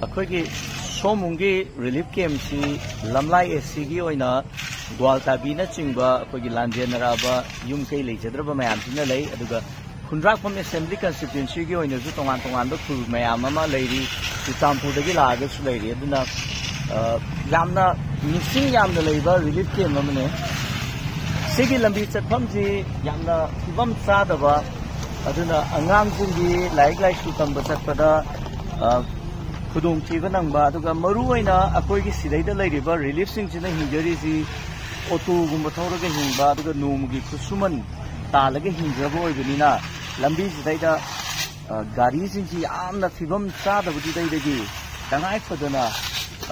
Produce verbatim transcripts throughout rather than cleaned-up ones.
ꯑꯩꯈꯣꯏꯒꯤ ꯁꯣꯃꯨꯡꯒꯤ ꯔꯤꯂꯤꯐ ꯀꯦꯝꯞꯁꯤ ꯂꯝꯂꯥꯏ ꯑꯦꯁ ꯁꯤꯒꯤ ꯑꯣꯏꯅ ꯒ꯭ꯋꯥꯜꯇꯥꯕꯤꯅꯆꯤꯡꯕ ꯑꯩꯈꯣꯏꯒꯤ ꯂꯥꯟꯖꯦꯟꯅꯔꯛꯑꯕ ꯌꯨꯝ ꯀꯩ ꯂꯩꯖꯗ꯭ꯔꯕ ꯃꯌꯥꯝꯁꯤꯅ ꯂꯩ꯫ ꯑꯗꯨꯒ ꯈꯨꯟꯗ꯭ꯔꯥꯛꯄꯝ ꯑꯦꯁꯦꯝꯕ꯭ꯂꯤ ꯀꯟꯁꯇꯤꯇ꯭ꯋꯦꯟꯁꯤꯒꯤ ꯑꯣꯏꯅꯁꯨ ꯇꯣꯉꯥꯟ ꯇꯣꯉꯥꯟꯕ ꯈꯨꯜ ꯃꯌꯥꯝ ꯑꯃ ꯂꯩꯔꯤ, ꯆꯨꯔꯆꯥꯟꯄꯨꯔꯗꯒꯤ ꯂꯥꯛꯑꯒꯁꯨ ꯂꯩꯔꯤ꯫ ꯑꯗꯨꯅ, ꯑ, ꯌꯥꯝꯅ ꯃꯤꯁꯤꯡ ꯌꯥꯝꯅ ꯂꯩꯕ ꯔꯤꯂꯤꯐ ꯀꯦꯝꯞ ꯑꯃꯅꯦ꯫ ꯁꯤꯒꯤ ꯂꯝꯕꯤ ꯆꯠꯐꯝꯁꯤ ꯌꯥꯝꯅ ꯐꯤꯕꯝ ꯆꯥꯗꯕ, ꯑꯗꯨꯅ ꯑꯉꯥꯡꯁꯤꯡꯒꯤ ꯂꯥꯏꯔꯤꯛ ꯂꯥꯏꯁꯨ ꯇꯝꯕ ꯆꯠꯄꯗ, ꯑ, ꯈꯨꯗꯣꯡꯊꯤꯕ ꯅꯪꯕ, ꯑꯗꯨꯒ ꯃꯔꯨꯑꯣꯏꯅ ꯑꯩꯈꯣꯏꯒꯤ ꯁꯤꯗꯩꯗ ꯂꯩꯔꯤꯕ ꯔꯤꯂꯤꯐꯁꯤꯡꯁꯤꯅ ꯍꯤꯡꯖꯔꯤꯁꯤ ꯑꯣꯇꯣꯒꯨꯝꯕ ꯊꯧꯔꯒ ꯍꯤꯡꯕ, ꯑꯗꯨꯒ ꯅꯣꯡꯃꯒꯤ ꯈꯨꯠꯁꯨꯃꯟ ꯇꯥꯜꯂꯒ ꯍꯤꯡꯖꯕ ꯑꯣꯏꯕꯅꯤꯅ, ꯂꯝꯕꯤꯁꯤꯗꯩꯗ, ꯑ, ꯒꯥꯔꯤꯁꯤꯡꯁꯤ ꯌꯥꯝꯅ ꯐꯤꯕꯝ ꯆꯥꯗꯕꯗꯨꯗꯩꯗꯒꯤ ꯇꯉꯥꯏ ꯐꯗꯅ,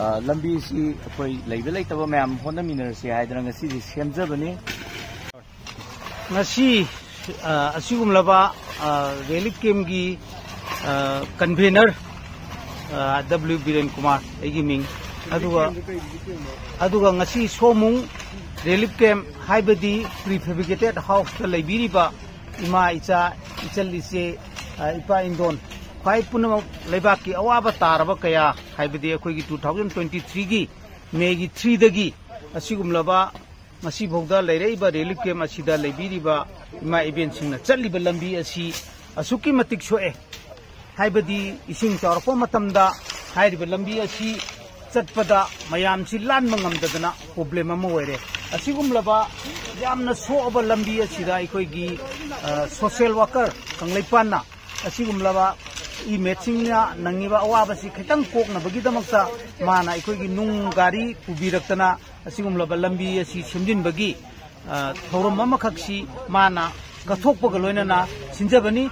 ꯑ, ꯂꯝꯕꯤꯁꯤ ꯑꯩꯈꯣꯏ ꯂꯩꯕ ꯂꯩꯇꯕ ꯃꯌꯥꯝ ꯍꯣꯠꯅꯃꯤꯟꯅꯔꯁꯤ ꯍꯥꯏꯗꯅ ꯉꯁꯤꯁꯦ ꯁꯦꯝꯖꯕꯅꯤ꯫ ꯉꯁꯤ, ꯑ, ꯑꯁꯤꯒꯨꯝꯂꯕ, ꯑ, ꯔꯤꯂꯤꯐ ꯀꯦꯝꯞꯀꯤ, ꯑ, ꯀꯟꯚꯦꯅꯔ, ꯑ, ꯗꯕ꯭ꯂꯤꯎ ꯕꯤꯔꯦꯟ ꯀꯨꯃꯥꯔ ꯑꯩꯒꯤ ꯃꯤꯡ꯫ ꯑꯗꯨꯒ, ꯑꯗꯨꯒ ꯉꯁꯤ ꯁꯣꯃꯨꯡ ꯔꯤꯂꯤꯐ ꯀꯦꯝꯞ, ꯍꯥꯏꯕꯗꯤ ꯄ꯭ꯔꯤ ꯐꯦꯕ꯭ꯔꯤꯀꯦꯇꯦꯠ ꯍꯥꯎꯁꯇ ꯂꯩꯕꯤꯔꯤꯕ ꯏꯃꯥ, ꯏꯆꯥ, ꯏꯆꯜ, ꯏꯆꯦ, ꯑ, ꯏꯄꯥ, ꯏꯟꯗꯣꯟ, ꯈ꯭ꯋꯥꯏ ꯄꯨꯝꯅꯃꯛ ꯂꯩꯕꯥꯛꯀꯤ ꯑꯋꯥꯕ ꯇꯥꯔꯕ ꯀꯌꯥ, ꯍꯥꯏꯕꯗꯤ ꯑꯩꯈꯣꯏꯒꯤ ꯇꯨ ꯊꯥꯎꯖꯟ ꯇ꯭ꯋꯦꯟꯇꯤ ꯊ꯭ꯔꯤꯒꯤ ꯃꯦꯒꯤ ꯊ꯭ꯔꯤꯗꯒꯤ ꯑꯁꯤꯒꯨꯝꯂꯕ ꯉꯁꯤꯐꯥꯎꯗ ꯂꯩꯔꯛꯏꯕ ꯔꯤꯂꯤꯐ ꯀꯦꯝꯞ ꯑꯁꯤꯗ ꯂꯩꯕꯤꯔꯤꯕ ꯏꯃꯥ ꯏꯕꯦꯟꯁꯤꯡꯅ ꯆꯠꯂꯤꯕ ꯂꯝꯕꯤ ꯑꯁꯤ ꯑꯁꯨꯛꯀꯤ ꯃꯇꯤꯛ ꯁꯣꯛꯑꯦ꯫ ꯍꯥꯏꯕꯗꯤ ꯏꯁꯤꯡ ꯆꯥꯎꯔꯛꯄ ꯃꯇꯝꯗ ꯍꯥꯏꯔꯤꯕ ꯂꯝꯕꯤ ꯑꯁꯤ ꯆꯠꯄꯗ ꯃꯌꯥꯝꯁꯤ ꯂꯥꯟꯕ ꯉꯝꯗꯗꯅ ꯄ꯭ꯔꯣꯕ꯭ꯂꯦꯝ ꯑꯃ ꯑꯣꯏꯔꯦ꯫ ꯑꯁꯤꯒꯨꯝꯂꯕ ꯌꯥꯝꯅ ꯁꯣꯛꯑꯕ ꯂꯝꯕꯤ ꯑꯁꯤꯗ ꯑꯩꯈꯣꯏꯒꯤ, ꯑ, ꯁꯣꯁꯤꯌꯦꯜ ꯋꯥꯀꯔ ꯀꯪꯂꯩꯄꯥꯟꯅ ꯑꯁꯤꯒꯨꯝꯂꯕ ꯏꯃꯦꯠꯁꯤꯡꯅ ꯅꯪꯉꯤꯕ ꯑꯋꯥꯕꯁꯤ ꯈꯤꯇꯪ ꯀꯣꯛꯅꯕꯒꯤꯗꯃꯛꯇ ꯃꯥꯅ ꯑꯩꯈꯣꯏꯒꯤ ꯅꯨꯡ ꯒꯥꯔꯤ ꯄꯨꯕꯤꯔꯛꯇꯅ ꯑꯁꯤꯒꯨꯝꯂꯕ ꯂꯝꯕꯤ ꯑꯁꯤ ꯁꯦꯝꯖꯤꯟꯕꯒꯤ, ꯑ, ꯊꯧꯔꯝ ꯑꯃꯈꯛꯁꯤ ꯃꯥꯅ ꯀꯠꯊꯣꯛꯄꯒ ꯂꯣꯏꯅꯅ ꯁꯤꯟꯖꯕꯅꯤ꯫